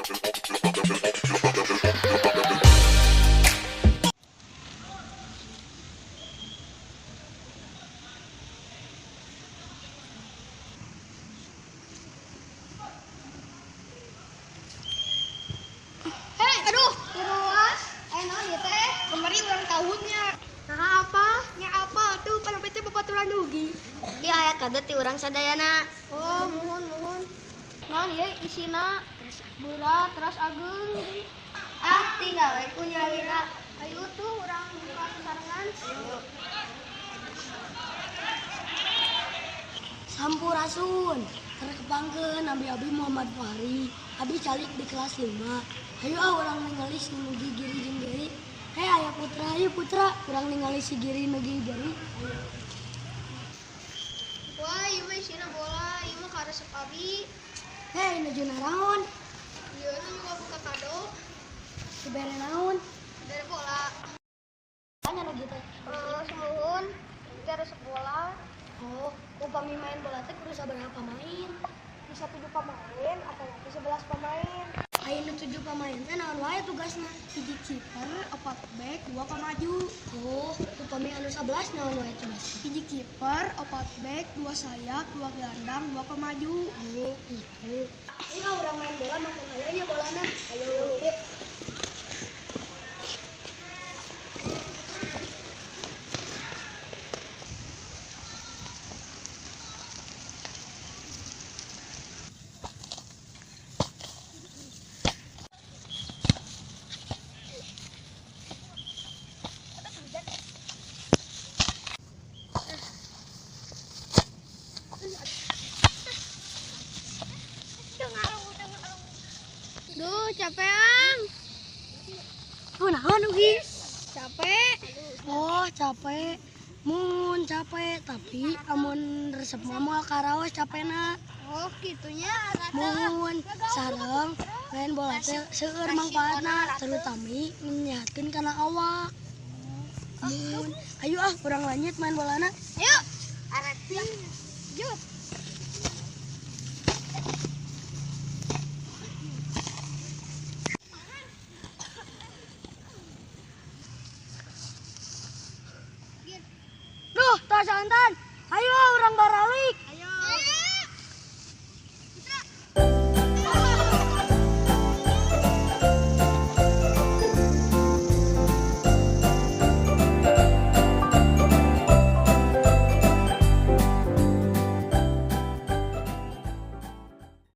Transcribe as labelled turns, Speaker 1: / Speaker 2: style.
Speaker 1: Hei, aduh, terus, naon ieu teh? Kemarin ulang tahunnya. Nah, apa? Nya apa tuh pan teh babaturan dugi.
Speaker 2: Ieu aya kado ti urang sadayana.
Speaker 1: Oh, muhun muhun. Naon ieu isina? Berat, teras ageung.
Speaker 2: Ah, tinggal we ku nyalira.
Speaker 1: Ayo tuh urang buka sarengan.
Speaker 3: Sampurasun, terkepangkeun abi-abi Muhammad Fahri, abi calik di kelas 5. Hayu ah urang ningali si Nugi Giri jeung Geri. Hei aya Putra, ayo Putra, urang ningali si Giri Nugi Geri.
Speaker 1: Wah, ieu mah isina bola, ieu mah karesep abi.
Speaker 3: Hei nuju naraon?
Speaker 1: Ieu nu juga buka kado
Speaker 3: Dibere naon?
Speaker 1: dari bola.
Speaker 3: Tanya Nugi teh.
Speaker 1: Sumuhun, teh resep bola.
Speaker 3: Oh, upami main bola teh kudu sabaraha pamain?
Speaker 1: Bisa 7 pemain atau nanti 11 pemain.
Speaker 3: Aya nu 7 pamain teh naon wae tugasna?
Speaker 1: 1 kiper, 4 back, 2 pemaju.
Speaker 3: Oh, upami anu 11 naon wae tugasna?
Speaker 1: 1 kiper, 4 back, 2 sayap, 2 gelandang, 2 pemaju.
Speaker 3: Oh, gitu. Ayo urang main bola makan aya nya bolana. Ayo, yuk.
Speaker 1: Duh, capean.
Speaker 3: Kunaon Ugi?
Speaker 1: Capek.
Speaker 3: Oh, capek. Mun capek, tapi amun resep mah moal karaos capena.
Speaker 1: Oh, gitunya.
Speaker 3: Mun sareng main bola teh seueur mangfaatna, terutami nyehatkeun kana awak. Mun, ayo ah urang lanjut main bolana.
Speaker 1: Ayo. Yuk.